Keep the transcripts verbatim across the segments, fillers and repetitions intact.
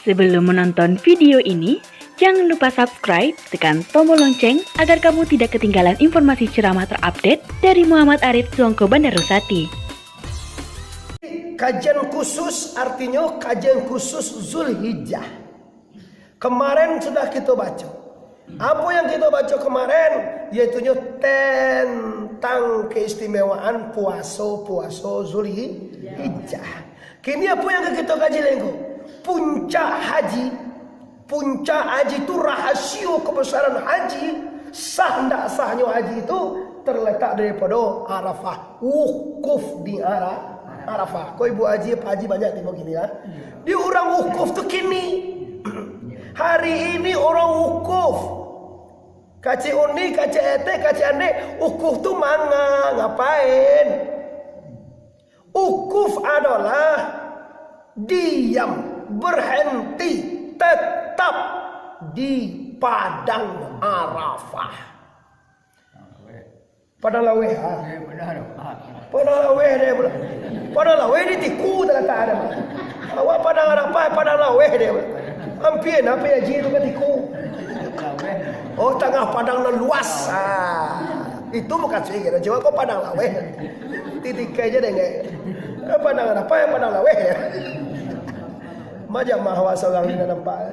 Sebelum menonton video ini, jangan lupa subscribe, tekan tombol lonceng agar kamu tidak ketinggalan informasi ceramah terupdate dari Muhammad Arif Suangko Bandarusati. Kajian khusus artinyo kajian khusus Zulhijjah. Kemarin sudah kito baco. Apo yang kito baco kemarin, yaitunyo tentang keistimewaan puaso-puaso Zulhijjah. Kini apo yang ka kito kaji lai ko? Puncak haji. Puncak haji tu, rahasio kebesaran haji, sah ndak sahnyo haji tu terletak daripado Arafah. Wukuf di Ara-, Arafah. Ko ibu haji, pak haji banyak tibo kini kan? Di urang wukuf tu kini. Hari ini urang wukuf. Kacik Uni, kacik Etek, kacik Andek, wukuf tu manga, ngapain? Wukuf adolah diam, berhenti, tetap di padang Arafah. Padang Laweh, ha? Padang Laweh deh, bro. Padang Laweh di Tiku talatak ado. Awak Padang Arafah, Padang Laweh deh, bro. Ampia, ampia haji tu ka Tiku. Oh, tangah padang nan luas. Ha. Itu bukan sihir, cuma ko Padang Laweh. Titikai je deh, ngai. Eh, Padang Arafah, Padang Laweh. Majamah awak sorang ni nampak.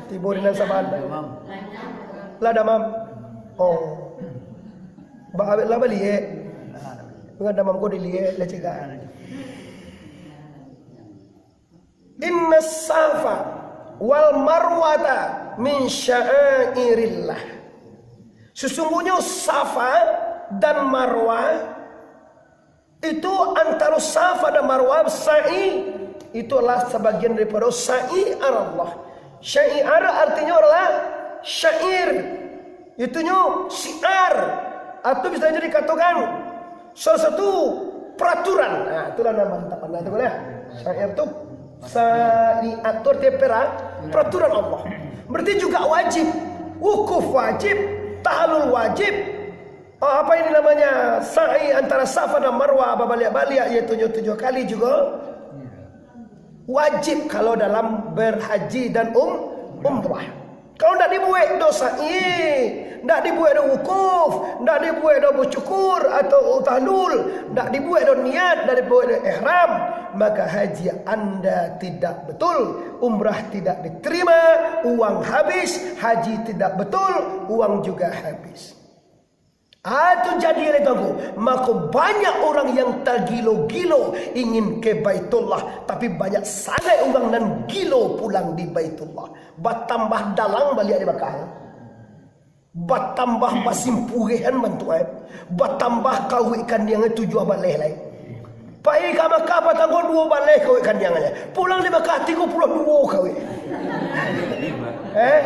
Tibo di nan saban. Lah damam. Oh. Ba-, lah baliak. Dengan damam ko diliak, lah cegak. Inna safa wal marwata min sya'airillah. Sesungguhnya Safa dan Marwah itu, antaro Safa dan Marwah, sa'i, itu adalah sabagian daripado syiar Allah. Syiar artinyo adalah syair, itunyo syiar, atau bisa jadi dikatakan salah satu peraturan. Nah, itulah nama mantap pandai tu lah. Syiar tu sa'i, atau arti pera-, peraturan Allah. Berarti juga wajib. Wukuf wajib, tahallul wajib, Ah, apa ini namanya, sa'i antara Safa dan Marwah babaliak-baliak, yaitu nyo tujuah kali juga wajib kalau dalam berhaji dan um, umrah. Kalau ndak dibuek doh sa'i, ndak dibuek doh wukuf, ndak dibuek doh bacukur atau tahallul, ndak dibuek doh niat, ndak dibuek doh ihram, maka haji anda tidak betul, umrah tidak diterima, uang habis, haji tidak betul, uang juga habis. Ah, tu jadi oleh Tuanku. Mako banyak urang yang tagilo-gilo ingin ke Baitullah, tapi banyak sangaik urang nan gilo pulang di Baitullah. Batambah dalang baliak di Makkah. Batambah basimpurehan bantuak, eh. Batambah kawik kandiang tujuah baleh lai. Pai ka Makkah patang ko duo baleh kawik kandiangnyo. Pulang di Makkah tigo puluah duo kawik. Eh?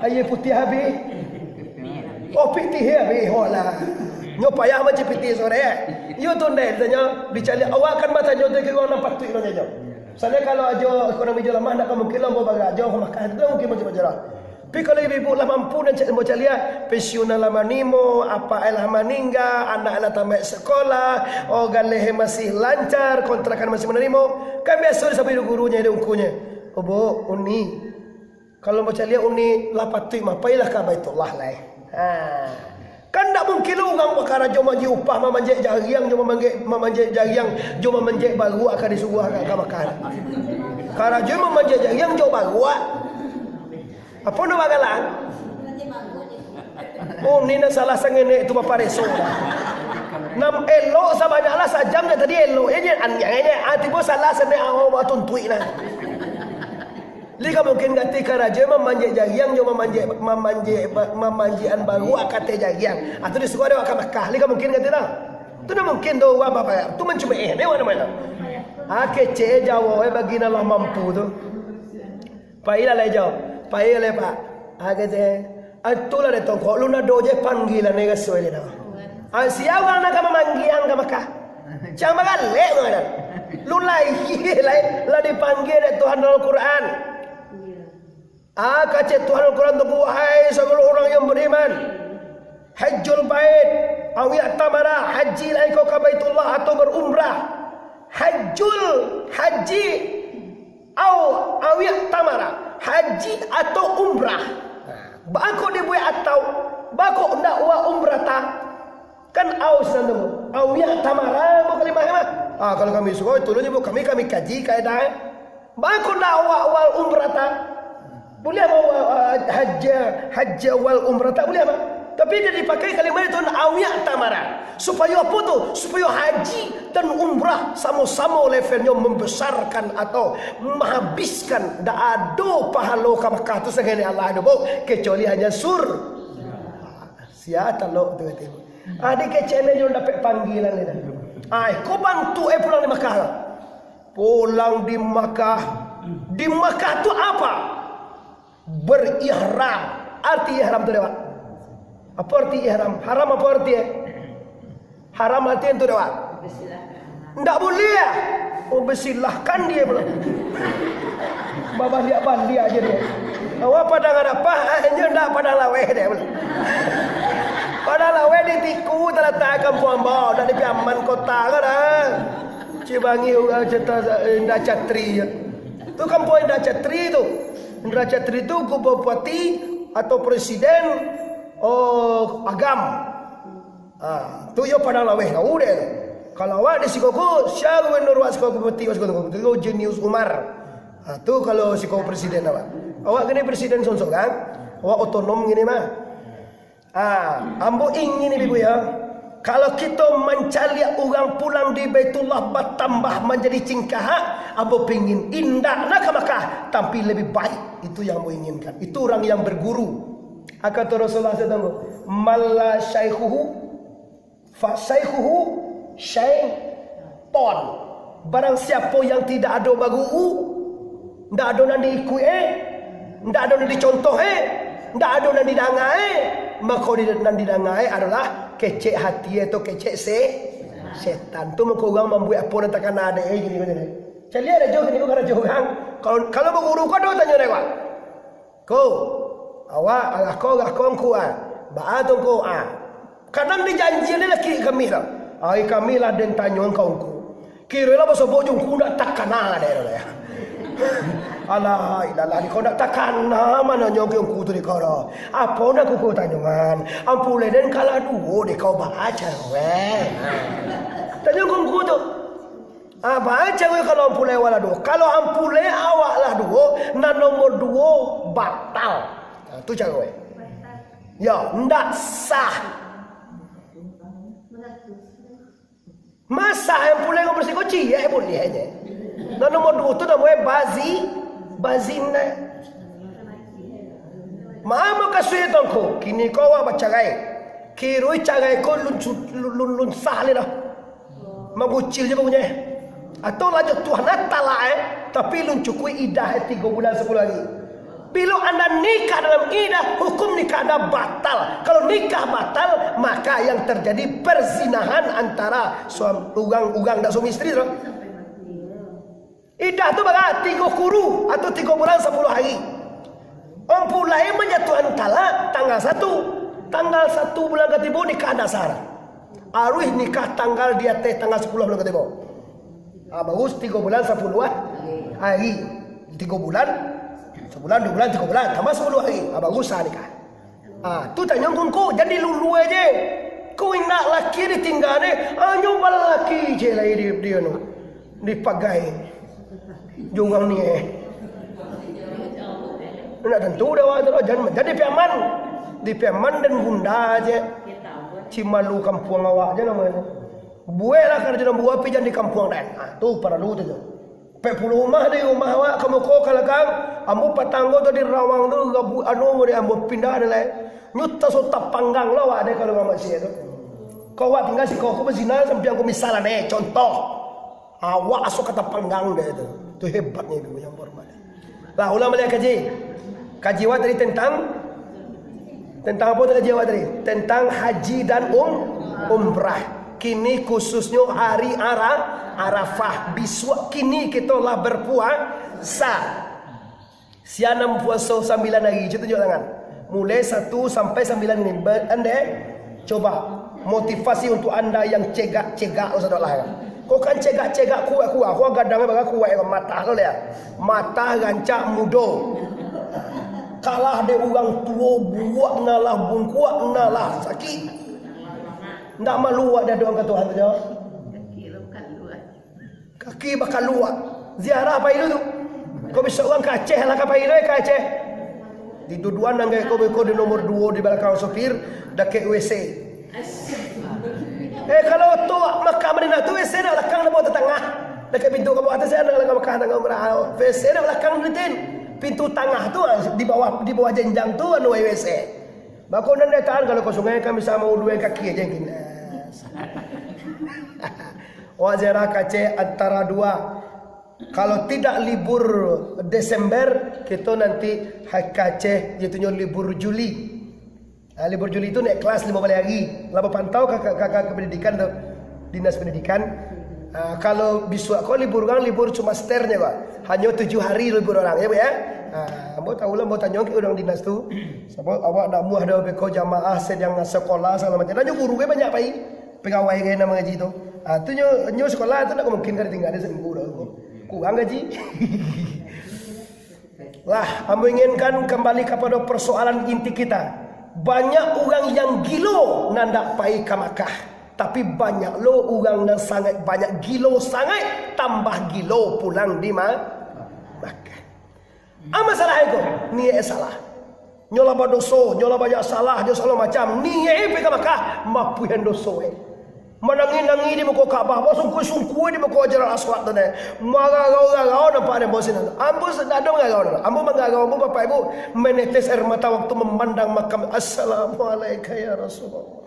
Aia putiah abih. Oh, pitih abih, oh lah. Nyo payah mancari pitih sore, eh? Iyo tu ndai ditanyo, dicaliak. Awak kan batanyo tu ka urang nan patuik nyo. Misalnyo kalau ajo ekonomi jo lamah, ndak ka mungkin lo ambo barajo ka Makkah, itu mungkin bajo-bajo lah. Tapi kalau ibu-ibu lah mampu nan cak ambo caliak, pensiun lah manimo, apak lah maningga, anak lah tamaik sekolah, oh galeh masih lancar, kontrakan masih manarimo, kan biaso disambuik gurunyo, dek ungkunyo. Oh, Bu, Uni, kalau ambo caliak Uni lah patuik mah, pailah ka Baitullah lai. Ha. Kan ndak mungkin lo urang bakarajo manjek upah, mamanjek jariang, jo mamanjek, mamanjek jariang, jo mamanjek baruak ka disuruah ka, ka Makkah. Karajo mamanjek jariang jo baruak. Apo namo bagalaan? Oh, ni nan salah sangenek tu bapareso. Nan elok sabanyak lah sajam dah tadi elok. Inyo aniang inyo. Ah, tibo salah sanek awak batuntuik nah. Lai ka mungkin ganti karajo mamanjek jariang jo mamanjek, mamanjek, mamanjekan baruak ka ateh jariang. Ah, tu disuruah dek awak ka Makkah. Lai ka mungkin ganti lah. Tu ndak mungkin tu urang babayar. Tu mancumek eh, ni awak namo itu. Ah, kecek Jawa eh bagi nan lah mampu tu. Pailah lai jo. Pai lai, Pak. Ah, kecek. Ah, itulah dek tongkok lu nado je panggilan ni raso ni dah. Ah, sia urang nan ka mamanggiang ka Makkah. Cang bagalek tu kan. Lu lai, lai, lah dipanggia dek Tuhan dalam Al-Quran. Ah, kecek Tuhan Al-Quran tu, wahai sagalo urang yang beriman, hajjul bait, au i'tamara, haji lah iko ka Baitullah atau berumrah. Hajjul, haji, Au, au i'tamara, haji atau umrah. Baa kok dibuek atau, baa kok ndak wa umrata? Kan au sinan tu. Au i'tamara, bu kalimah mah. Ah, kalau kami suko, tulun ibu kami, kami kaji kaedah. Baa kok ndak wa wal umrata? Buliah mah wa, ah, haja, haja wal umrata, buliah mah. Tapi dia dipakai kalimah itu, au i'tamara. Supayo apo tu? Supayo haji dan umrah samo-samo levelnyo membesarkan atau menghabiskan. Ndak ado pahalo ka Makkah tu sagae Allah ado, bu, kecuali hanya sur. Sia talok tu kata ibu. Adi kecek ni juo dapek panggilan ni dah. Ai, ko bantuak eh pulang di Makkah lah. Pulang di Makkah. Di Makkah tu apa? Berihram. Arti ihram tu dek awak? Apa arti ihram? Haram apa arti eh? Haram arti tu dek awak? Ndak buliah. Oh, basilahkan dia pulo. Babaliak-baliak aja dia. Awak Padang Arafah, ah, inyo ndak Padang Laweh dia pulo. Padang Laweh di Tiku talatak kampuang ambo, ndak di Piaman kota ko dah. Cibangi urang cerita Indra Catri. Tu kampuang Indra Catri tu. Indra Catri tu bupati atau presiden, oh, Agam. Ha, tu iyo Padang Laweh, tahu dek tu. Kalau awak di siko ko, sia gubernur awak siko ko, bupati awak siko ko, tu Jenius Umar. Ha, tu kalau siko presiden awak. Awak kini presiden sonsok kan? Awak otonom kini mah. Ha, ambo ingin ibu ya, kalau kito mancaliak urang pulang di Baitullah batambah manjadi cingkahak, ambo pingin indak nak ka Makkah, tapi lebih baik. Itu yang ambo inginkan. Itu urang yang berguru. Kato Rasulullah sallallahu alaihi wasallam, "Man la syaikhuhu, fa syaikhuhu syaiton." Barang siapo yang tidak ado baguru, ndak ado nan diikuik eh, ndak ado nan dicontoh eh, ndak ado nan didanga eh, mako di, nan didanga eh adalah kecek hati eh, atau kecek se-, setan. Tu mako urang mambuek apo nan takana dek eh, gini, gini. Caliak lah jo gini, ko karajo urang. Kalau, kalau baguru ko ado tanyo dek awak. Ko, awak, agah ko, agah ko, angku, ah. Baa tu, angku, ah. Kadang dijanjian ni laki kami tu. Ai, kami lah den tanyo ka angku. Kiro lah basobok jo angku ndak takana dek tu, ya. Alah, ilalah, di kau ndak takana mananyo ka angku tu di kau tu. Apo nak kuku tanyoan? Ampulai den kalah duo di kau baca, weh. Tanyo ka angku tu. Ah, baa caro kalau ampulai awak lah duo? Kalau ampulai awak lah duo, nan nomor duo batal. Ah, tu caro eh. Ya, ndak sah. Masa ampulai ngomong siko ciek buliah je. Nan nomor duo tu namo eh bazi, bazina. Mama kasuik tongko, kini ko awak bacarai. Kiroi carai ko lun, lun, lun, lun sah le dah. Magucil je punyo. Atau lah jo Tuhan lah talak eh, tapi lun cukuik idah eh tigo bulan sapuluah hari. Bilo anda nikah dalam idah, hukum nikah anda batal. Kalau nikah batal, maka yang terjadi perzinahan antara suam-, urang-urang dak suami isteri tu. Idah tu bara tigo kuru atau tigo bulan sapuluah hari. Ampulai manjatuahan talak tanggal satu. Tanggal satu bulan katibo nikah dak sah. Aruih nikah tanggal di ateh tanggal sapuluah bulan katibo. Ah, bagus tigo bulan sapuluah hari. Tigo bulan, sabulan, duo bulan, tigo bulan, tambah sapuluah hari. Ah, bagus sah nikah. Ah, tu tanyo ngku, jadi lulu aje. Ko indak laki ditingga deh. Anyo balaki je lai di, di anu, dipagai. Jo urang ni eh. Ndak tantu dek awak tu doh. Jan, jan di Piaman. Di Piaman dan Bunda je. Cimalu kampuang awak je namonyo. Bueklah karajo nan buruak, tapi jan di kampuang den. Ah, tu paralu tu, tu. Pek puluah rumah di rumah awak, ka muko, ka lakang. Ambo patanggo tu di Rawang tu, gabu-, anu, di ambo pindah di lain. Nyo taso tapanggang lo awak deh kalau mamak sia tu. Kau awak tinggal siko, ko bazina sampiang ko misalnyo, contoh. Awak aso ka tapanggang deh tu. Tu hebatnyo ibu yang hormat. Lah, ulang baliak kaji. Kaji awak tadi tentang, tentang apo tu kaji awak tadi? Tentang haji dan um-, umrah. Kini khususnyo hari Ara-, Arafah. Bisuak kini kito lah berpuasa. Sia nan puaso sambilan hari, cubo tunjuak tangan. Mulai satu sampai sambilan ini. Ba-, andai, coba motivasi untuk anda yang cegak-cegak tu sadoklah. Ko kan cegak-cegak kuat-kuat, ko gadang baka kuat, matah lo lah. Matah rancak mudo. Kalah dek urang tuo, buruak nan lah bungkuak, nan lah sakik. Ndak malu awak diadokan ka Tuhan tu, jo? Kaki bakaluak. Ziarah pai dulu tu. Ko bisuak urang ka Aceh lah ka pai dulu, eh, ka Aceh. Di duduan nan gaek ko beko di nomor duo di balakang sopir, dakek W C. Eh, kalau tu Makkah Madinah tu, W C dak balakang, dak balakang tangah. Dakek pintu ka bawah tu, saya dak balakang Makkah, dak balakang umrah. W C dak balakang, Tin. Pintu tangah tu, ah, di bawah, di bawah jenjang tu, anu, W C. Bako nan datang, kalau ka sungai kan bisa mauduan kaki aja mungkin. Awak ziarah ka Aceh antara dua. Kalau tidak libur Desember, kita nanti ka Aceh, iaitunyo libur Juli. Ah, libur Juli tu naik kelas lima baleh hari. Lah bapantau ka, ka, ka, ka pendidikan tu, dinas pendidikan. Ah, kalau bisuak ko libur urang, libur cuma sternyo ko. Hanyo tujuh hari libur urang, ya, Bu, ya? Ah, ambo tahu lah, ambo tanyo ka urang dinas tu. Sabab awak ndak muah doh beko jamaah sadang sekolah sagalo macam. Dah nyo guru kan banyak pai. Pegawai kan nan mangaji tu. Ah, tu nyo, nyo sekolah tu ndak mungkin ka ditinggalan saminggu doh. Kurang gaji. Lah, ambo inginkan kambali kapado parsoalan inti kita. Banyak urang yang gilo nan ndak pai ka Makkah, tapi banyak lo urang nan sangaik banyak gilo, sangaik tambah gilo pulang di Ma-, Makkah. Ah, masalah iko, niaik salah. Nyo lah badoso, nyo lah banyak salah, nyo sagalo macam. Niaik pai ka Makkah, mapuihan doso, eh. Manangih-nangih di muko Ka'bah, basungkui-sungkui di muko Hajar Aswad tu, neh. Mararau-rarau nampak dek ambo sinan. Ambo se-, dak ado mangarau doh. Ambo mangarau, ambo, Bapak Ibu, menetes air mata waktu memandang makam. Assalamualaikum ya Rasulullah.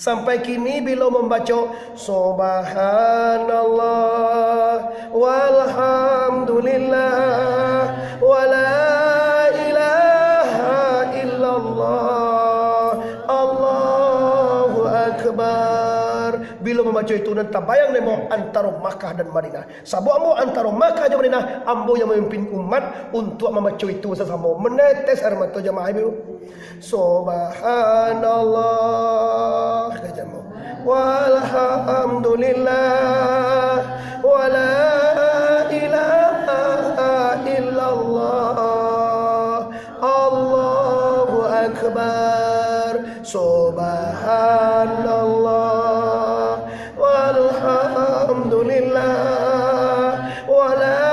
Sampai kini bilo mambaco, Subhanallah, walhamdulillah, wala ilaha illallah, Allahu Akbar. Bilo mambaco itu, nan tabayang dek ambo antaro Makkah dan Madinah. Sabab ambo antaro Makkah jo Madinah, ambo yang mamimpin umat untuak mambaco itu sasamo, menetes air mato jamaah ibu. Subhanallah, kecek ambo. Walhamdulillah, wala ilaha illallah. Allahu Akbar. Subhanallah. Walhamdulillah. Wala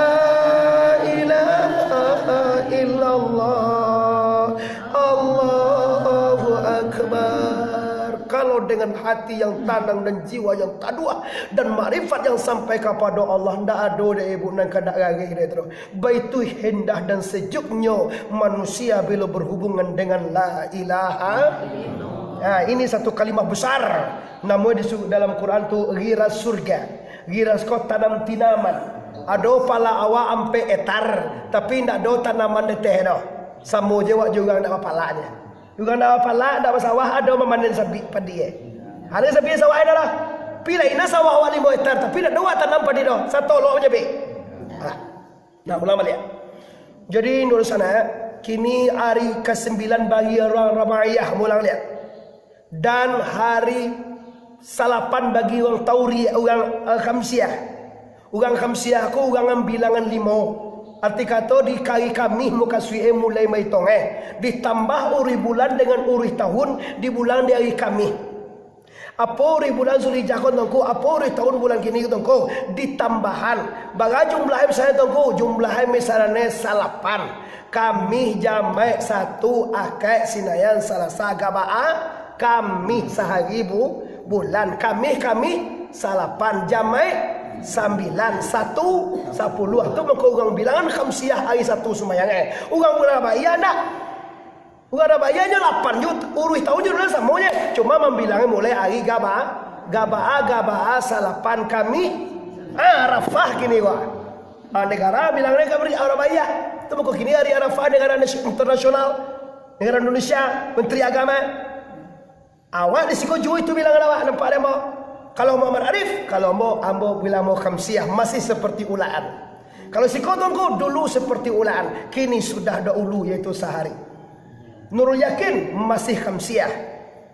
ilaha illallah. Allahu Akbar. Kalau dengan hati yang tanang dan jiwa yang taduah dan makrifat yang sampai kapado Allah, ndak ado dek ibu nan ka ndak rareh dek itu. Baitu hendah dan sejuknyo manusia bilo berhubungan dengan la ilaha. Nah, ini satu kalimah besar. Namo di su-, dalam Quran tu ghiras surga. Ghiras ko tanam tinaman. Ado pala awak ampek etar, tapi ndak ado tanaman di ateh doh. Samo je awak jo urang ndak bapalak je. Urang ndak bapalak, ndak basawah, ado mamanen sabik padi, eh. Ado sabik sawah ado lah. Pilih ina sawah awak limo etar, tapi ndak ado awak tanam padi doh. Satolok je, Bik. Alah. Nah, ulang baliak. Jadi, nurut sanak, kini hari kasambilan bagi urang Rabaiyah, mulang liak. Dan hari salapan bagi urang Tauri, urang, eh, Khamsiah. Urang Khamsiah ko urang nan bilangan limo. Arti kato, di hari Kamih mukasuik e mulai maitong e. Ditambah uruih bulan dengan uruih tahun di bulan di hari Kamih. Apo uruih bulan Zulhijjah ko, Tuangku? Apo uruih tahun bulan kini ko, Tuangku? Ditambahan. Bara jumlah e misalnyo, Tuangku? Jumlah e misalnyo salapan. Kamih jamaik satu, Akaik, Sinayan, Salasa, Gabaa, Kamih sahari bu-, bulan. Kamih, Kamih salapan, jamaik sambilan, satu, sapuluah. Tu mako urang bilangan khamsiah hari Satu sumbayang e. Urang bulan Rabaiyah ndak? Urang Rabaiyah nyo lapan juta, uruih tahun nyo samo nyo. Cuma mambilangan mulai ari Gaba-, Gabaa, Gabaa, salapan, Kamih, Arafah kini ko. Ah, negara bilangan ka bari Rabaiyah. Tu mako kini hari Arafah negara nas-, internasional. Negara Indonesia, Menteri Agama. Awak di siko juo itu bilangan awak, nampak dek ambo? Kalau Muhammad Arif, kalau ambo, ambo bilang ambo khamsiah, masih seperti ulaan. Kalau siko Tuangku, dulu seperti ulaan, kini sudah dahulu, yaitu sahari. Nurul Yakin masih khamsiah.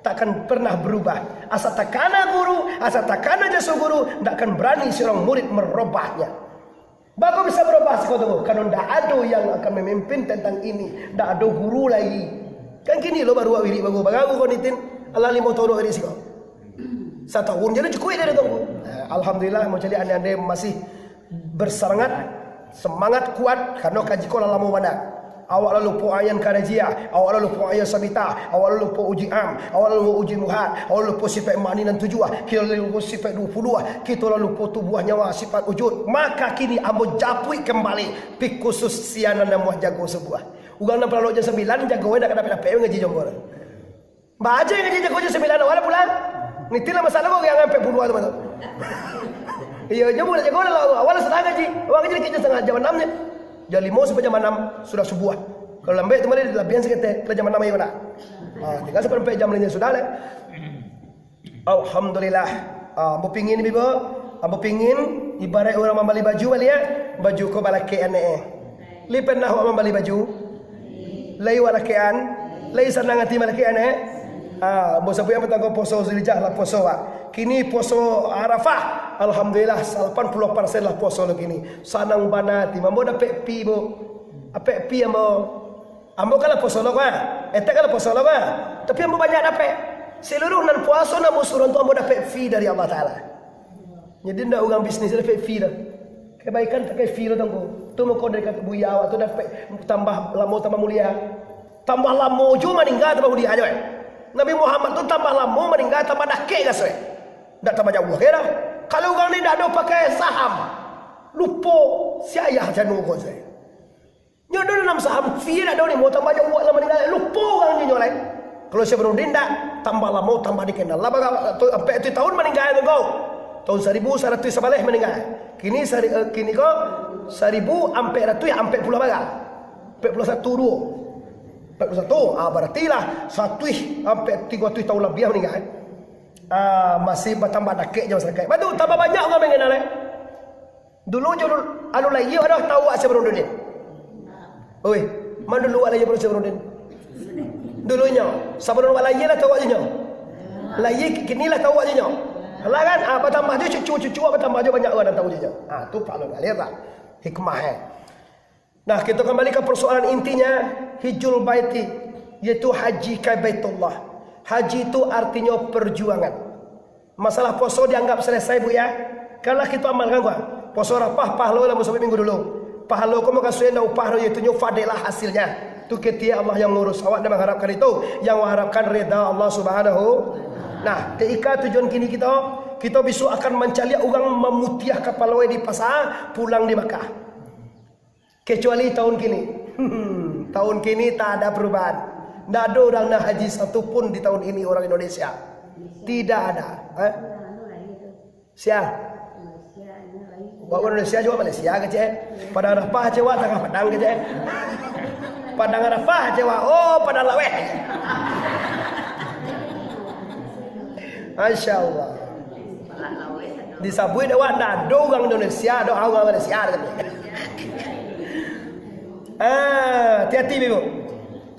Takkan pernah berubah. Asa takana guru, asa takana jaso guru, ndak akan barani seorang murid merubahnya. Baa kok bisa barubah siko tu? Karano ndak ado yang akan memimpin tentang ini. Ndak ado guru lai. Kan kini lo baru awak wirid baru, baragu ko nitin. Alah limo taun awak wirid siko. Satahun je lo cukuik dari tu. Eh, alhamdulillah, mau caliak andai-andai masih bersemangat, semangat kuat, karano kaji ko lah lamo bana. Awak lah lupo ayan karajiah, awak lah lupo ayan sabita, awak lah lupo uji am, awak lah lupo uji muhat, awak lah lupo sipaik ma'ani nan tujuah, kito lah lupo sipaik duo puluah, kito lah lupo tubuah nyawa sipaik wujud. Maka kini ambo japuik kambali, pi khusus sianan nan amuah jago subuah. Urang nan palalok jam sambilan, jago e ndak ka dapek-dapek ngaji jo ambo. Baco ngaji jago jo sambilan awak lah pulang. Nitin lah masalah ko, urang ampek puluah tu, tu. Iyo, nyo bukan jago lah, awak lah sadang ngaji. Awak ngaji dakek jam satangah, jam anam nyo. Jam limo sampai jam anam sudah subuah. Kalau lambek tu malah labihan saketek, lah jam anam ayo nak. Ha, tinggal saparampek jam lain sudah lah. Alhamdulillah. Ah, ambo pingin, Bibo. Ambo pingin, ibarat urang mambali baju baliak, baju ko balakek anek e. Lai pernah awak mambali baju? Lai awak lakekan? Lai sanang ati malakekan, eh? Ah, ambo sabuik yang patang ko puaso Zulhijjah lah puaso awak. Kini puaso Arafah. Alhamdulillah, salapan puluah persen lah puaso lo kini. Sanang bana ati. Ambo dapek fee, Bo. Dapek fee ambo. Ambo kan lah puaso lo, kan? Etek kan lah puaso lo, kan? Tapi ambo banyak dapek. Seluruh nan puaso nan ambo suruah tu ambo dapek fee dari Allah Taala. Jadi, ndak urang bisnis dapek fee tu. Kebaikan pakai fee tu, Tuangku. Tu mako dari kata buya awak tu dapek tambah lamo tambah mulia. Tambah lamo jo maningga tambah mulia jo, eh. Nabi Muhammad tu tambah lamo maningga tambah dakek raso, eh. Ndak tambah jauah, kira. Kalau urang ni ndak ado pakai saham, lupo si ayah jano ko, eh. Nyo ado dalam saham, fee ndak ado ni, mau tambah jauah lah maningga, lupo urang nyo lai. Kalau Syekh Burhanuddin ndak, tambah lamo, tambah dikenal. Lah bara-, tu, ampek ratuih tahun maningga tu ko. Tahun saribu saratuih sabaleh maningga. Kini sari-, eh, kini ko saribu ampek ratuih ampek puluah bara. Ampek puluah satu duo. Ampek puluah satu, ah, baratilah saratuih ampek tigo ratuih tahun labiah maningga, eh. Ah, masih batambah dakek jo masyarakat. Batu, tambah banyak urang mangenal, eh. Dulu jo anu lahia ado tau awak Syekh Burhanuddin. Oi, man dulu awak lahia baru Syekh Burhanuddin? Dulunyo, sabalun awak lahia lah tau awak jo nyo. Lahia kini lah tau awak jo nyo. Lah kan? Ah, batambah jo cucu-cucu awak, batambah jo banyak urang nan tau jo nyo. Ah, tu pahalo, lihat tak? Hikmah, eh. Nah, kita kembali ke persoalan intinya, hijjul baiti, yaitu haji ka Baitullah. Haji itu artinya perjuangan. Masalah puaso dianggap selesai, Bu, ya. Kan lah kita amalkan, Pak. Puaso Arafah, pahalo lah musabi minggu dulu. Pahalo ko mukasuik ndak upah, yaitu nyo fadilah hasilnya. Tu ketia Allah yang ngurus. Awak ndak mengharapkan itu. Yang mengharapkan reda Allah Subhanahu. Nah, ketika tujuan kini kita, kita besok akan mancaliak urang mamutiah kapalo di pasar, pulang di Makkah. Kecuali tahun kini. Tahun kini tak ada perubahan. Ndak ado urang nan haji satu pun di tahun ini orang Indonesia. Tidak ada. Eh? Sia? Wak Indonesia juo Malaysia kecek. Padang Arafah kecek, Wak, Tangah Padang kecek. Padang Arafah kecek, Wak. Oh, Padang Laweh. Masya Allah. Disabuik dek awak, ndak ado urang Indonesia, ado urang Malaysia, kecek. Ah, hati-hati, Bibo.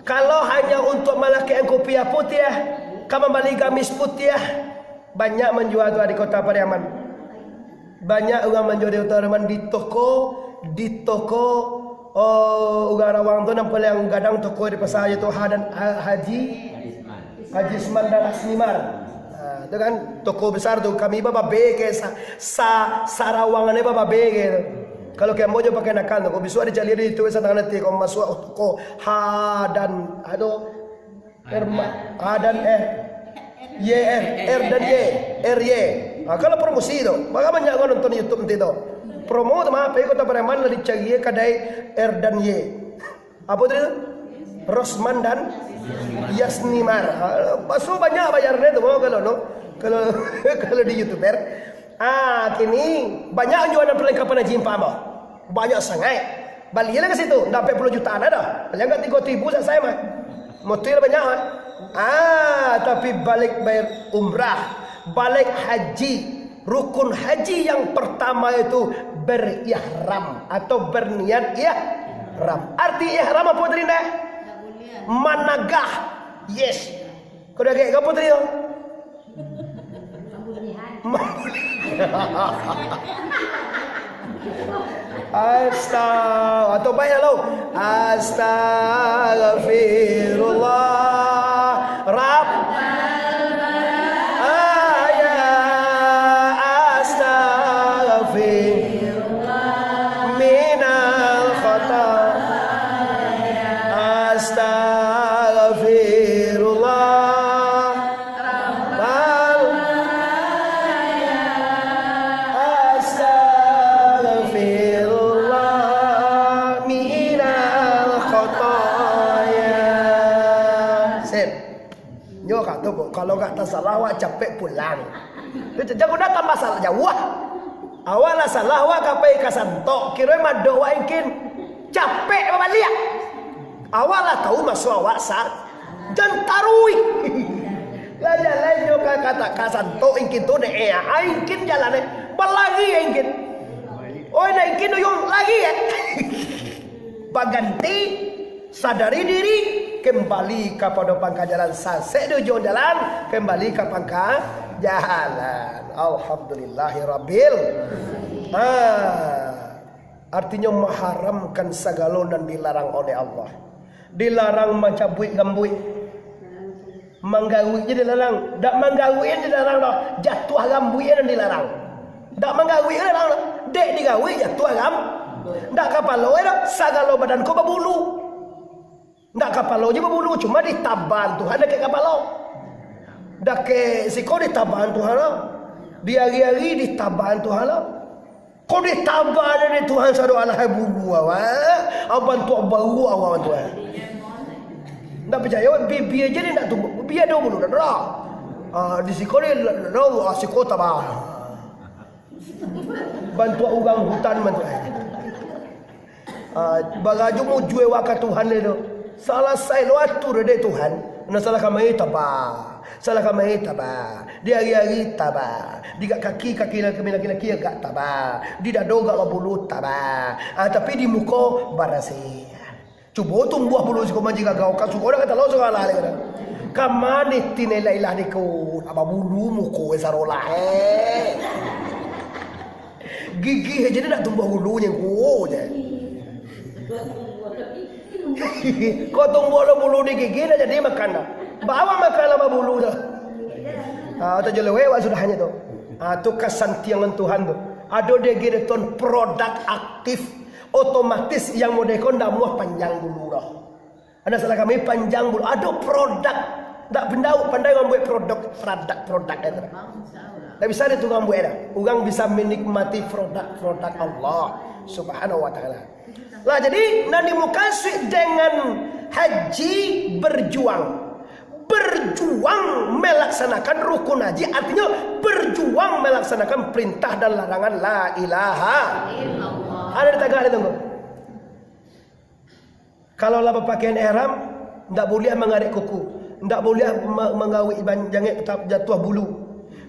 Kalau hanya untuk malakekkan kupiah putiah, ka mambali gamis putiah, banyak manjua tu di Kota Pariaman. Banyak urang manjua di Kota Pariaman di toko, di toko, oh, urang Rawang tu nan paling gadang toko di pasar, yaitu Ha-, dan Ha-, Haji, Haji Isman dan Asnimar. Ha, tu kan toko besar tu, kami bababe ke sa-, sa-, sarawangannya bababe ke tu. Kalau kembo jo pakai nakal tu, kok bisuak dicari di YouTube, sa tangan nanti kau masuk toko Ha dan, aduh, R, A dan R. Y R, R dan Y, R Y. Ha, kalau promosi tu, maka banyak kau nonton YouTube nanti tu. Promo tu mah, pai Kota Pariaman lah dicari kadai R dan Y. Apa tu? Rosman dan Yasnimar. Ha, pasu banyak bayarnya tu, kalau no, kalau, kalau di YouTuber. Ah, kini banyak jualan perlengkapan haji empa, bah. Banyak sangaik. Balilah ka situ, ndak ampek puluah juta dah. Paling agak tigo ribu selesai mah. Motor banyak mah. Ah, tapi balik bayar umrah, balik haji. Rukun haji yang pertama itu berihram atau berniat ihram. Arti ihram apa tadi, Ndeh? Managah. Yes. Kau dah agak ke apa tadi tu? Astaga, atau baik lalu. Astagfirullah. Rab. Ah, ya. Astagfir. Minal khata. Astagfirullah. Bal. Astagfirullah minal khataya. Sip. Nyo kato ko, kalau gak tasalah, awak capek pulang. Jangan nak tambah salah jauah. Awak lah salah, awak ka pai ka santok, kiro madok awak ingkin. Capek babaliak. Awak lah tahu maso awak sa-, jan taruih. Lah jalan nyo ka, ka, ka santok ingkin tu dek, eh, ah, ingkin jalan, eh. Balari ingkin. Oi, nak ingkin uyuang lari, eh. Baganti, sadari diri, kembali kapado pangka jalan, sasek di ujuang jalan, kembali ka pangka jalan. Alhamdulillahirabbil. Ah, artinyo maharamkan sagalo nan dilarang oleh Allah. Dilarang mancabuik rambuik. Manggawik je dilarang. Dak manggawik je dilarang doh. Jatuah rambuik je nan dilarang. Dak manggawik je dilarang doh. Dek digawik jatuah ram-, dak kapalo je doh. Sagalo badan ko babulu. Dak kapalo je babulu, cuma ditaban Tuhan dakek kapalo. Dakek siko ditaban Tuhan lah. Di ari-ari ditaban Tuhan lah. Ko ditaba dek Tuhan sado alah bulu awak, ah, bantuak baruak awak tu, eh. Ndak picayo, bibia je ndak tumbuah, bibia ado bulu, ndak ado. Ah, di siko ni, ah, siko taba. Bantuak urang hutan bantuak, eh. Ah, barajo mujue wak ka Tuhan dek tu. Salasai lo atur dek Tuhan. Nah, salah kamari taba. Salah kamari taba. Di ari-ari taba. Di kaki, kaki laki-laki agak taba. Di dado agak babulu taba. Ah, tapi di muko barasiah. Cubo tumbuah bulu siko manjigagau, ka suko dah kata lo salah lai kata. Kama ni tine lah ilah niko, aba bulu muko sarolah, eh. Gigi aja dia nak tumbuah bulunyo ko je. Kok tumbuah lo bulu di gigi, dah jadi makan dah. Bawa makan lah babulu dah. Ah, tu je lewat sudahnyo tu. Ah, tu kasantiangan Tuhan tu. Ado di gigi tu produk aktif. Otomatis yang model ko ndak muah panjang bulu dah. Ado salah kami panjang bulu. Ado produk. Ndak pandai, pandai mambuek produk, produk-produk itu. Ndak bisa ditu mambuek dah. Urang bisa menikmati produk-produk Allah Subhanahu wa Ta'ala. Lah, jadi, nan dimukasuik dengan haji berjuang. Berjuang melaksanakan rukun haji, artinya berjuang melaksanakan perintah dan larangan la ilaha. Ada di tagah, ada tunggu. Kalau lah bapakaian ihram, ndak buliah mangarek kuku, ndak buliah ma-, manggawik ban-, jangek tap-, jatuah bulu,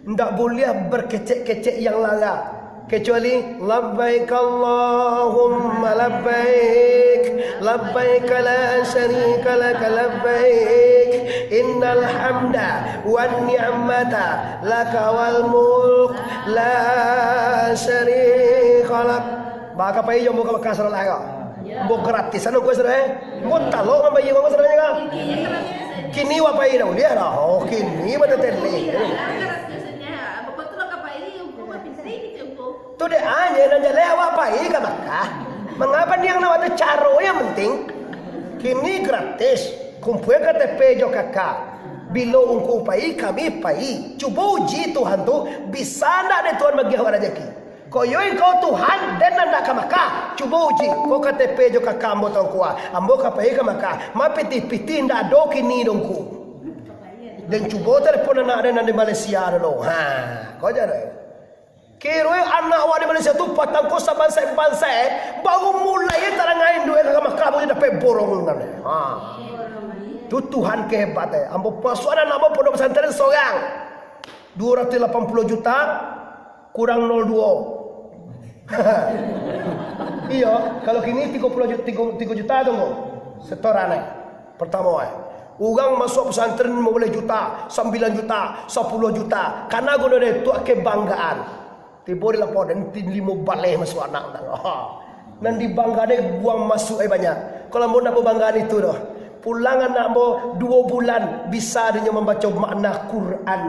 ndak buliah berkecek-kecek yang lara, kecuali, "Labbaik Allahumma labbaik, labbaik la syarika laka labbaik, innal hamda wan ni'mata laka wal mulk, la syarika lak." Baka pai jo ambo ka Mekah, saudara, ka? Ambo gratisan ongkos, saudara, eh. Ambo talok mambayia ongkos, saudara, ka? Kini wak pai dah uliah dah. Oh, kini batatele. Tu dek anye nan jaleh awak pai ka Mekah. Mangapa niang awak tu caro yang penting? Kini gratis. Kumpua K T P jo K K. Bilo ungku pai, kami pai. Cubo uji Tuhan tu, bisa ndak dek Tuhan magiah awak rajaki. Koyo engkau Tuhan, den nan ndak ka Makah, cubo uji. Ko K T P jo K K ambo tongkua, ambo ka pai ka Makah. Ma pitih-pitih ndak ado kini dongku. Den cubo telepon anak den nan di Malaysia dulu. Ha, ko jan. Kiro anak awak di Malaysia tu patang ko sabansaik-bansaik, baru mulai tarangai induak ka Makah, baru dapek borong nan. Ha. Tu Tuhan kehebatan. Ambo pasuan anak ambo pondok pesantren sorang. Dua ratus lapan puluh juta, kurang nol dua. Iyo, kalau kini tigo puluh juta, tigo, tigo juta tu, Ngku. Setoran, eh. Pertamo, eh. Urang masuak pesantren limo baleh juta, sambilan juta, sapuluah juta. Kana guno deh tu kebanggaan. Tibo di laporan, "Nan limo baleh masuak anak." Nan dibanggaan deh, urang masuak ai banyak. Kalau ambo ndak babanggaan itu doh. Pulang anak ambo duo bulan, bisa dinyo mambaco makna Quran.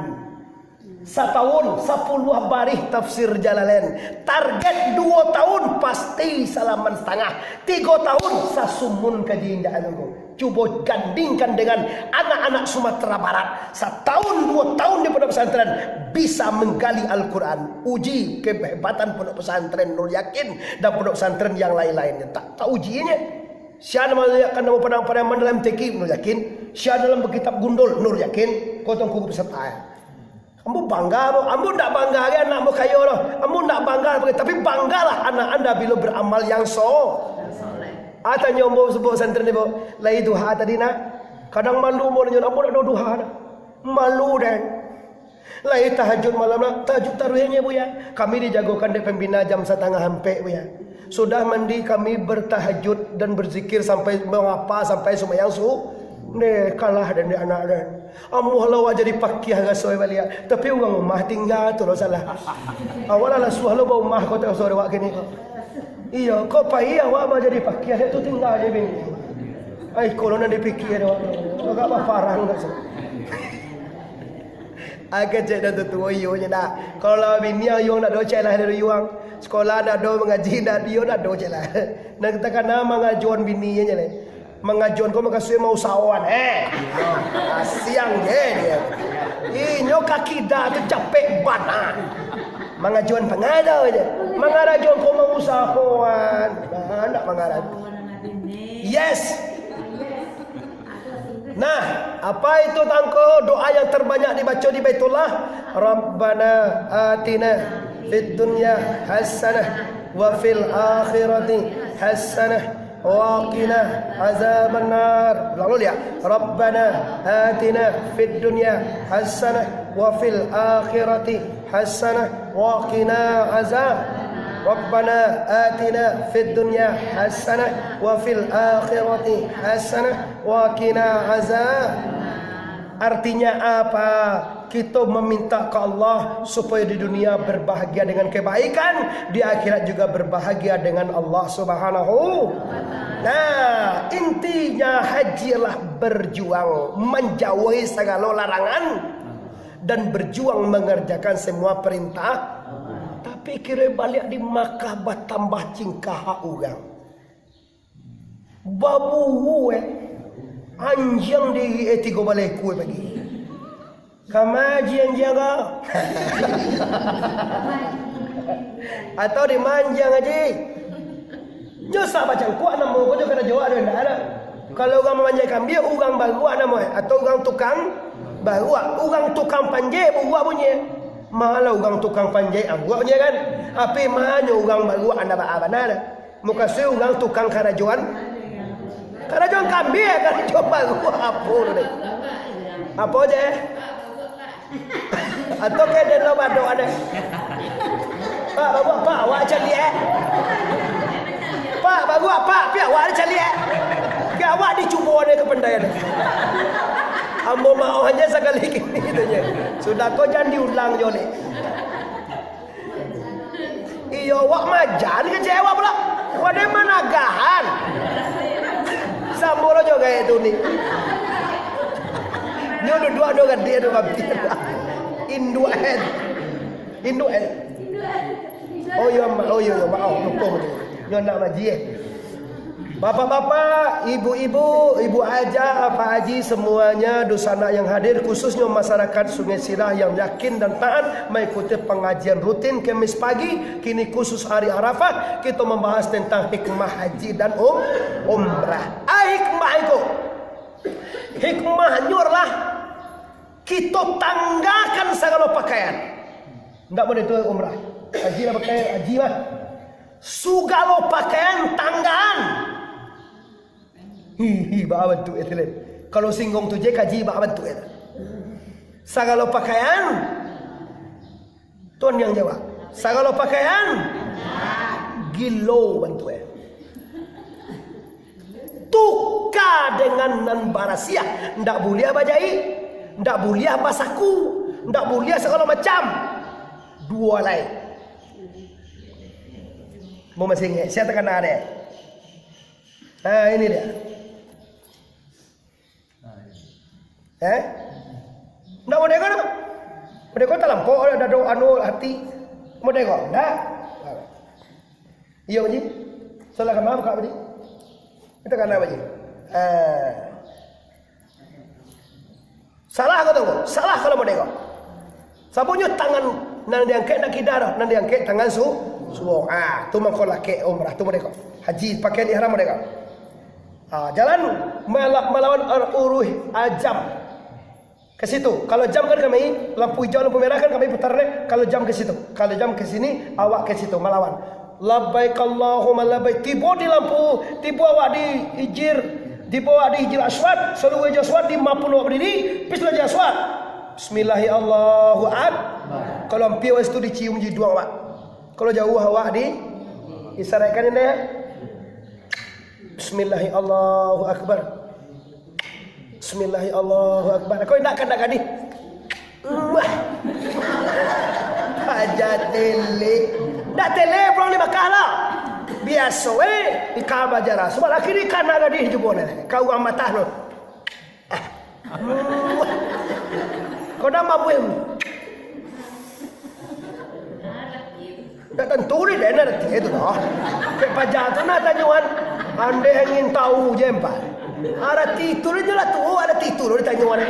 Satahun sapuluah barih tafsir Jalalain. Target duo tahun pasti salaman satangah. Tigo tahun sasumun kaji indak anu ko. Cubo gandingkan dengan anak-anak Sumatera Barat. Satahun duo tahun di pondok pesantren bisa manggali Al-Quran. Uji kehebatan pondok pesantren Nur Yakin dan pondok pesantren yang lain-lain. Tak, tak ujinya. Sia nan mananyakan namo padang-padang dalam M T Q, Nur Yakin. Sia dalam kitab Gundul, Nur Yakin. Kotong kuku peserta. Ambo bangga, ambo, ambo ndak bangga lagi anak ambo kayo doh. Ambo ndak bangga, tapi banggalah anak anda bila beramal yang so. Ah, tanyo ambo sabuik santri ni, Bu. Lai duha tadi, nak? Kadang malu ambo nyo, ambo ndak ado duha, nak. Malu, deh. Lai tahajud malam, nak. Tahajud taruihnyo, Bu, ya. Kami dijagokan dek pembina jam satangah ampek, Bu, ya. Sudah mandi, kami bertahajud dan berzikir sampai mengapa, sampai sumbayang su-, deh, kalah den dek anak den. Amuah lah awak jadi pakiah raso baliak, tapi urang rumah tingga tu lo salah. Awak lah lasuah lo baumah ko, tak usah awak kini ko. Iyo, kok pai awak bah jadi pakiah, dek tu tingga je bini. Ai, ko lo nan dipikia dek awak tu. Agak baparang dak sih. Agak cek dah tu tuo iyo je dah. Kalau lah bini ayuang dak do cek lah dari yuang. Sekolah dak do, mangaji dak dio dak do cek lah. Nah, kita kana mangajuan bini je lah. Mangajuan ko makasuik mausahoan, eh. Ah, siang je dia. Inyo kaki dah tu capek bana. Mangajuan pangado je. Mangarajuan ko mausahoan. Nah, ndak mangarajuan. Yes. Nah, apa itu tangko doa yang terbanyak dibaco di Baitullah? Rabbana atina fid dunya hasanah wa fil akhirati hasanah wa qina azabannar. Ulang dulu ya. Rabbana atina fid dunya hasanah wa fil akhirati hasanah wa qina azab. Rabbana atina fid dunya hasanah wa fil akhirati hasanah wa qina azab. Artinya apa? Kita meminta ke Allah supaya di dunia berbahagia dengan kebaikan, di akhirat juga berbahagia dengan Allah Subhanahu. Nah, intinya haji adalah berjuang menjauhi segala larangan dan berjuang mengerjakan semua perintah. Tapi kira baliak di Makkah batambah cingkah urang. Baburu, eh. Anjiang di, eh, tigo baleh ekua pagi. Kama aji anjiang ko? Atau di ma anjiang aji? Nyo sa bacangkuak namo ko jo karajo awak tu, indak ado. Kalau urang mamanjek kambia, urang baruak namo, eh, atau urang tukang baruak, urang tukang panjek buruak bunyi. Malah urang tukang panjek buruak bunyi kan? Tapi manyo urang baruak anda baa bana. Mukasuik urang tukang karajoan. Karajoan kambia, karajoan baruak apo tu deh? Apo je? Atau ke den lo badok ade? Pak, baruak, Pak, awak caliak, eh? Pak, baruak, Pak, pi awak caliak, eh? Pi awak dicubo ade ka pandai ade. Ambo maoh aja sakali kini tu je. Sudah ko jan diulang jo ni. Iyo, awak majan kecek awak pulo. Wadai managahan. Samo lo jo gaek tu ni. Nyo duduak do gadih do babi. Induak head. Induak head. Oh iyo, ma-, oh iyo, iyo, maoh, lupo. Nyo nak maji, eh. Bapak-bapak, ibu-ibu, ibu aja, Pak Haji, semuanya, dunsanak yang hadir, khususnya masyarakat Sungai Sirah yang yakin dan taat mengikuti pengajian rutin Kamis pagi, kini khusus hari Arafah, kita membahas tentang hikmah haji dan um-, umrah. Ah, hikmah itu. Hikmahnyo adalah kita tanggakan segala pakaian. Ndak boleh tu umrah. Haji lah pakai, haji lah. Sugalo pakaian tanggaan. Hihi, baa bantuak itu, Lem? Kalau singgong tu je kaji, baa bantuak itu? Sagalo pakaian, tuan yang jawab. Sagalo pakaian, gilo bantuak itu. Tuka dengan nan barasiah. Ndak buliah bajaik, ndak buliah basaku, ndak buliah sagalo macam. Duo lai. Mo masih ingek, sia takana deh. Nah, ini dia. Eh? Ndak model ko, ndak? Model ko talampau, ado, ado anu, ati. Model ko, ndak? Iyo, Pak Ji. Salah kana buka, Pak Ji? Itu kana, Pak Ji. Ah. Salah ko tu, salah kalau model ko. Sababnyo tangan nan diangkek ndak kida doh, nan diangkek tangan su-, suo. Ah, tu mangko lakek umrah, tu model ko. Haji, pakaian ihram model ko. Ah, jalan mala-, malawan ar-, uruih ajam. Ka situ. Kalau jam kan kami, lampu hijau, lampu merah kan kami putar deh. Kalau jam ka situ. Kalau jam ka sini, awak ka situ, malawan. Labbaik Allahumma labbaik. Tibo di lampu, tibo awak di Hijir, tibo awak di Hijir Aswad, saluruah Hijir Aswad di mapun awak badiri, pis lah Hijir Aswad. Bismillahi Allahu Akbar. Kalau ampia awak situ dicium jiduang awak. Kalau jauah awak di, isaraikkan ini ya. Bismillahi Allahu Akbar. Bismillahi Allahu Akbar. Kau indak kan, indak gadih? Wah. Paja tele. Ndak tele pulang di Makkah lah. Biaso, eh. Di Ka'bah jarah. Sebab laki ni kan nak gadih jubo ni. Kau urang matah tu. Kau dah mabuih. Ndak tantu deh, den arati itu doh. Kek paja tu nah tanyoan. Andeh angin tahu je, empat. Arati itu deh, jelas tu, arati itu deh tanyoan.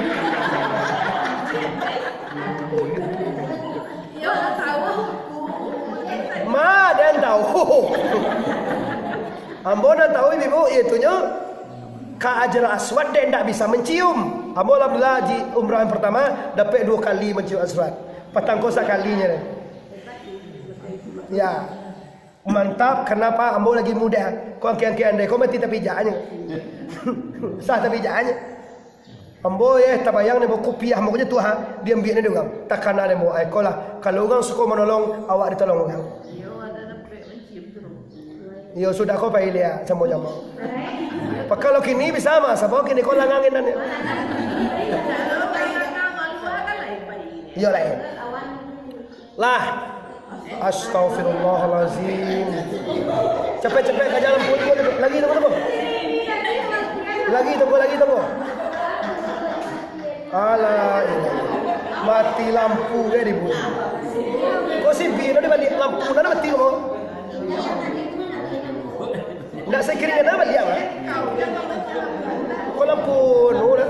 Ma, den tahu. Ambo nan tahu, Ibu, itunyo ka Hajar Aswad dek ndak bisa mancium. Ambo alhamdulillah haji umrah yang pertama, dapek duo kali mancium Aswad. Patang ko sakalinyo deh. Ya. Mantap, kenapa ambo lagi muda? Ko angkek-angkek andai, ko mati tapijaknyo. Sah tapijaknyo. Ambo, eh, tabayang ni, ambo kupiah, ambo je tu, ha, diambiak ni dek urang. Takana dek ambo, ai, ko lah. Kalau urang suko manolong, awak ditolong urang. Iyo, sudah ko pai liak, samo-samo. Pakalo kini bisa mah, sabab kini ko langang inan. Iyo, lain. Lah. Astagfirullahalazim. Capek-capek ka jalan pun. Lagi tunggu, tunggu. Lagi tunggu, lagi tunggu. Alah, ini. Mati lampu dia di bumi. Kok si Bino di balik lampu, ndak mati kok? Ndak sakiring kena baliak, Mak. Kok lampu nu dah.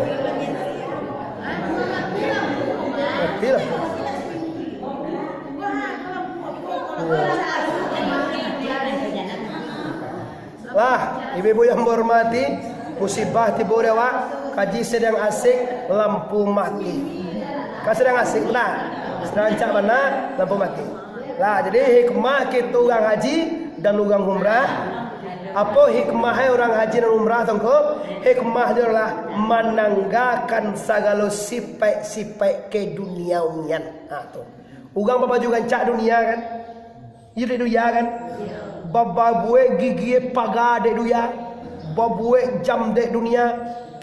Mati lah. Lah, ibu-ibu yang berhormati, musibah tibo di awak, kaji sadang asik, lampu mati. Kan sadang asik, nah, sadang rancak bana, lampu mati. Lah, jadi hikmah kito urang haji dan urang umrah. Apo hikmah urang haji dan umrah tu ko? Hikmahnyo lah mananggakan sagalo sipaik-sipaik keduniawian. Ha, tu. Urang babaju rancak dunia kan? Iyo dek dunia kan? Ba-, babuek gigi paga dek dunia. Babuek jam dek dunia.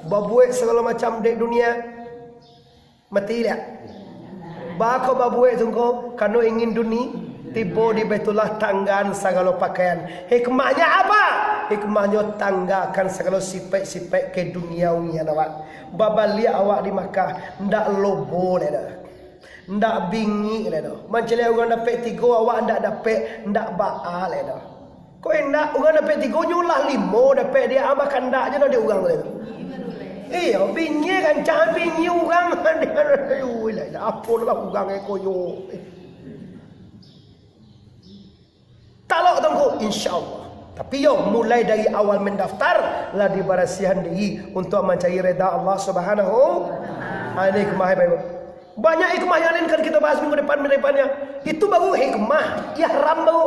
Babuek sagalo macam dek dunia. Mati liak. Bako babuek tu ko, kano ingin duni, tibo di Baitullah tanggaan sagalo pakaian. Hikmahnyo apa? Hikmahnyo tanggakan sagalo sipaik-sipaik keduniawian awak. Babaliak awak di Makkah, ndak lobo lai doh. Ndak bingik lai doh. Mancaliak urang dapek tigo, awak ndak dapek, ndak baa lai doh. Kok indak, urang dapek tigo, nyo lah limo dapek, dia abah kandak je lah dek urang tu. Iyo, bingik rancak, bingik urang. Aduh, lah, apo lah urang eko yo. Talok tunggu, insya Allah. Tapi yo, mulai dari awal mendaftar, lah dibarasiahan diri untuk mancari reda Allah Subhanahu. Ha, ini hikmah, Bapak Ibu. Banyak hikmah yang lain akan kita bahas minggu depan, minggu depannya. Itu baru hikmah, ihram baru.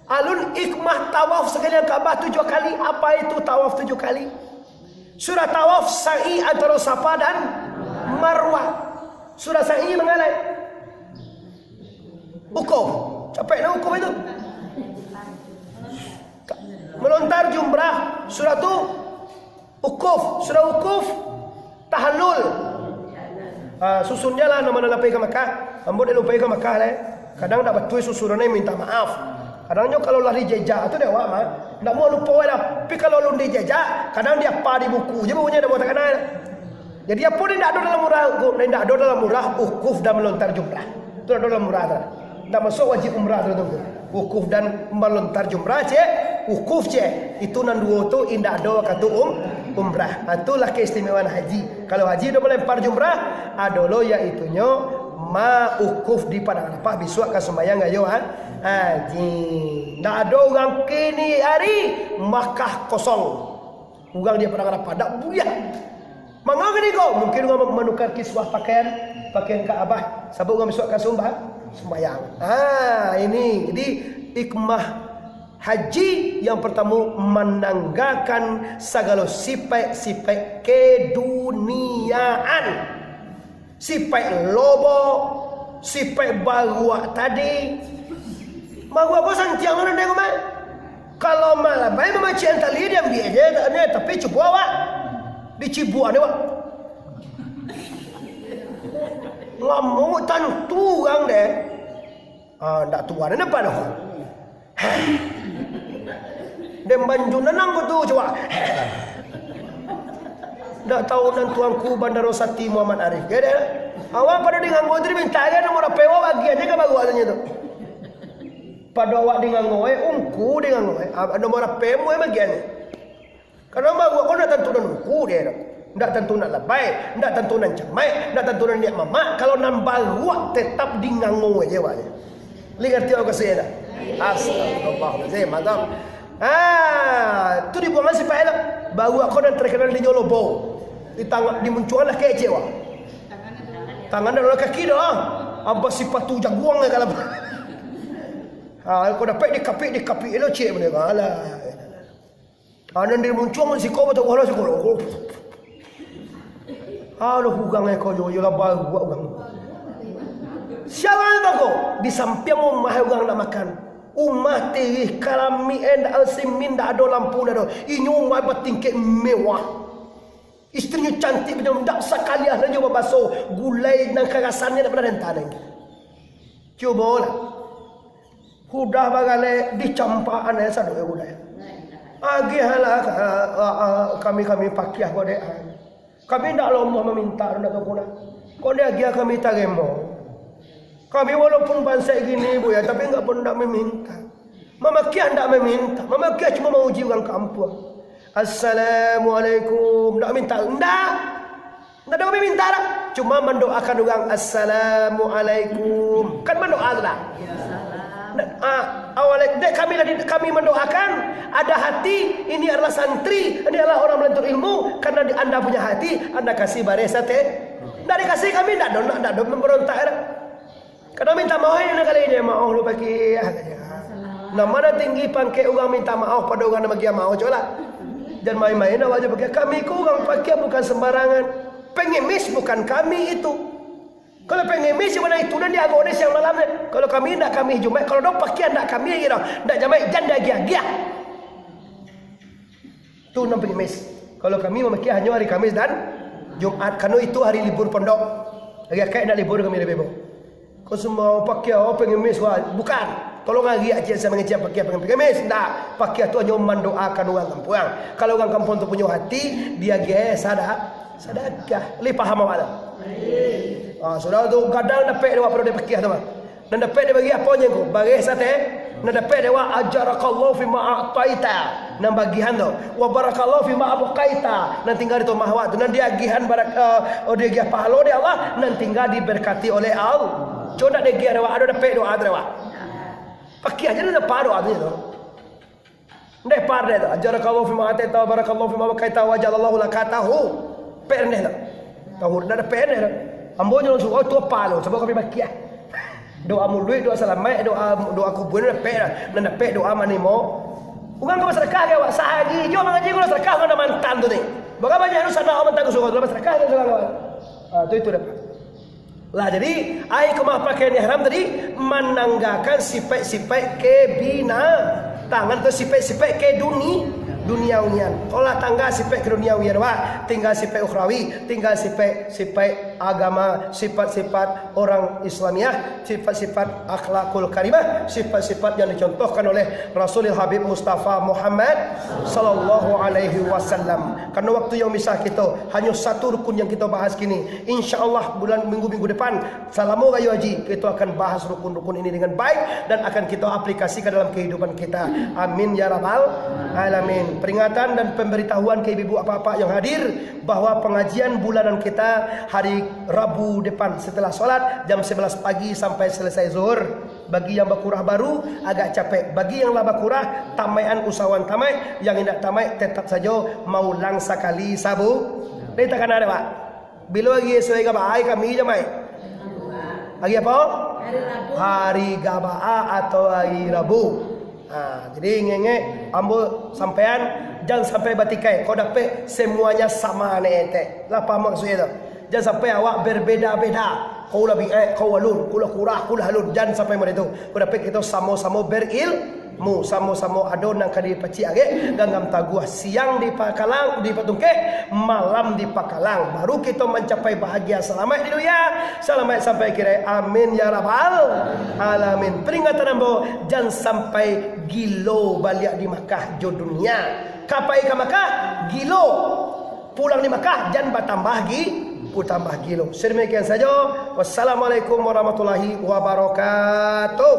Alun hikmah tawaf sakalian Ka'bah tujuah kali. Apa itu tawaf tujuah kali? Sudah tawaf sa'i antara Safa dan Marwah. Sudah sa'i mangalai. Wukuf. Capek nak wukuf itu. Melontar jumrah. Sudah tu Wukuf, sudah wukuf, tahallul. Ah, susunnyo lah, nan ma nan lah pai ka Makkah. Ambo dek lupai ka Makkah lai. Kadang ndak batua susunnyo, minta maaf. Kadangnyo kalau lah dijejak tu dek awak mah, ndak mau lupo lah. Tapi kalau alun dijejak, kadang diapa di buku je bunyi, ndak mau takana. Jadi apo nan indak ado dalam murah, nan indak ado dalam murah, wukuf dan melontar jumrah. Tu ndak ado dalam murah tu. Ndak masuak wajib umrah tu, tu. Wukuf dan melontar jumrah, cek. Wukuf, cek. Itu nan duo tu indak ado wakatu um-, umrah. Ha, itulah keistimewaan haji. Kalau haji ado melempar jumrah, ado lo yaitunyo ma wukuf di Padang Arafah bisuak ka sumbayang gayo ha-, haji. Ndak ado urang kini ari Makkah kosong. Urang di Padang Arafah, ndak buliah. Manga kini ko? Mungkin urang manukar kiswah pakaian, pakaian Ka'bah, sabab urang bisuak ka sumba-, sumbayang. Ha, ini. Jadi, hikmah haji yang pertama, mananggakan sagalo sipaik-sipaik keduniaan. Sipaik lobo, sipaik baruak tadi. Baruak ko santiang lo nandai ko mah. Kalau malah bae mamacikan tali, diambiak je, tapi cubo awak. Dicibuak ni, wak. Lamo tantu urang deh. Ah, ndak tuan ni apa doh? Dem banju nanang ko tu, cubo. Ndak tahu nan tuanku Bandaro Sati Muhammad Arif. Ge deh. Awak pado di Nganggo tu diminta ge nomor H P awak, bagian je ka baruak tu nyo tu. Pado awak di Nganggo, eh, ungku di Nganggo, eh. Ah, nomor H P mu, eh, bagian je. Karano baruak ko ndak tantu nan ungku deh tu. Ndak tantu nan labai, ndak tantu nan camaik, ndak tantu nan niak mamak. Kalau nan baruak tetap di Nganggo je awak je. Lai ngarti awak maksud e dah? Astagfirullahalazim, mantap. Ah, tu dibuangan sipaik tu. Baruak ko nan terkenal di nyo lobo. Di tangan, di muncuang lah kecek wah. Tangan dah lalu kaki dah. Abah sipatu jaguang lah kalau. Ah, kau dapek dikapik, dikapik lo cek boleh. Alah. Ah, nan di muncuang siko, batua Allah siko. Aduh, urang e ko yo, yo lah baruak urang. Sia urang tu ko? Di sampiang umah urang nak makan. Umah tirih, karamik, eh, ndak, simin ndak ado, lampu ndak ado. Inyo umah batingkek mewah. Istrinyo cantik, macam ndak sakaliah nan jo babaso. Gulai nan karasan ndak pernah dihanta nyo. Cubolah. Hudah bagaleh, dicampakan e sado e hudah. Agiahlah ka, a, a, kami, kami pakiah ko dek. Kami ndak lomoh maminta, ndak tahu ko nak. Kok diagiah kami tarimo. Kami walaupun bansaik gini, Bu, ya, tapi ndak pun ndak maminta. Mamakiah ndak maminta. Mamakiah cuma mauji urang kampuang. Assalamualaikum. Ndak minta, ndak. Ndak ado kami minta lah. Cuma mandoakan urang, "Assalamualaikum." Kan mandoa tu lah. Nah, ah, awalnya, dek kami lah di-, kami mandoakan, ada hati, ini adalah santri, ini adalah orang menuntut ilmu, karena di anda punya hati, anda kasih bareh sate. Ndak dikasih kami, ndak ado, ndak ado memberontak dah. Kadang minta maoh, eh, nan kali ini, "Maoh lo pakiah," katanya. Nah, mana tinggi pangkek urang minta maoh pado urang nan bagian maoh, cobalah. Jan main-main awak jo pakiah. Kami ko urang pakiah bukan sembarangan. Pengemis bukan kami itu. Kalau pengemis, cuma itu dan diagok ni siang malam ni. Kalau kami ndak kami Jumaik, kalau dong pakiah ndak kami lagi dah. Ndak Jumaik, jan diagiah-agiah. Tu nan pengemis. Kalau kami mamakiah hanyo hari Kamis dan Jumaat, karano itu hari libur pondok. Hari Akaik ndak libur kami, lebih baik. Kau semua pakiah, oh, pengemis, wah. Bukan. Tolong hari aja saya mengecek pakiah pengemis. Ndak. Pakiah tu hanyo mandoakan urang kampuang. Kalau urang kampuang tu punyo hati, diagiah sada-, sadakah. Lai paham awak tu? Ah, sudah tu, kadang dapek dek awak pado dek pakiah tu mah. Nan dapek dibagi apo nyo ko? Bareh sate. Nan dapek dek awak, "Ajarakallahu fima a'taita." Nan bagihan tu. "Wa barakallahu fima abqaita." Nan tingga di rumah awak tu. Nan diagihan barak-, eh, oh, diagiah pahalo dek Allah, nan tingga diberkati oleh Allah. Cuma ndak diagiah dek awak, ado dapek doa dek awak. Pakiah je nan dapek doa tu. Ndeh par deh tu. "Ajarakallahu fima ataita wa barakallahu fima abqaita wa ja'alallahu laka tahu." Pek rendeh tu. Tahu ndak ada pek rendeh tu. Ambo nyo langsung, oh, tu apa tu? Sabab kami pakiah. Doa muluik, doa salamaik, doa, doa kubua ndak dapek dah. Nan dapek doa manimo. Urang ka basadakah ka awak? Sahari jo mangaji ko lah sadakah, urang dah mantan tu ni. Bara banyak tu sanak urang mantan ka surau tu, lah basadakah ka surau awak. Ah, tu itu dapek. Lah, jadi, ai kemah pakaian ihram tadi mananggakan sipaik-sipaik kebina-, tangan atau sipaik-sipaik keduni-, Duniawi nian. Kalau lah tangga sifat keduniawian, Pak, tinggal sifat ukhrawi, tinggal sifat-sifat agama, sifat-sifat orang Islamiah, sifat-sifat akhlakul karimah, sifat-sifat yang dicontohkan oleh Rasulil Habib Mustafa Muhammad sallallahu alaihi wasallam. Karena waktu yang misah kita, hanya satu rukun yang kita bahas kini. Insya Allah bulan minggu-minggu depan, salamo Rayo Haji, kita akan bahas rukun-rukun ini dengan baik dan akan kita aplikasikan dalam kehidupan kita. Amin ya rabbal alamin. Peringatan dan pemberitahuan ke ibu-ibu, apak-apak yang hadir, bahwa pengajian bulanan kita hari Rabu depan setelah solat jam sebelas pagi sampai selesai zuhur. Bagi yang bakurah baru, agak capek. Bagi yang lah bakurah, tamaikan usahawan tamaik, yang indak tamaik tetap sajo maulang sakali sabu. Lai takana dek, Pak? Bilo hari esok hari Gabaa, kami jamaik. Hari apo? Hari Rabu. Hari Gabaa atau hari Rabu. Ha, jadi ingek-ingek, ambo sampaian, jan sampai batikai. Kau dapek semuanya sama ne, ente. Lah paham maksudnya tu? Jan sampai awak berbeda-beda. Kau lah biek, kau alun, kau lah kurah, kau lah alun. Jan sampai model tu. Kau dapek kita samo-samo berilmu, samo-samo ado nan ka dipacik agek, ganggam taguah, siang dipakalang, dipatungkeh, malam dipakalang. Baru kita mencapai bahagia selamat di dunia, selamat sampai akhirat. Amin ya rabbal alamin. Peringatan ambo, jan sampai gilo baliak di Makkah jo dunia. Ka pai ka Makkah, gilo. Pulang di Makkah, jan batambah gi-, batambah gilo. Sademikian sajo. Wassalamualaikum warahmatullahi wabarakatuh.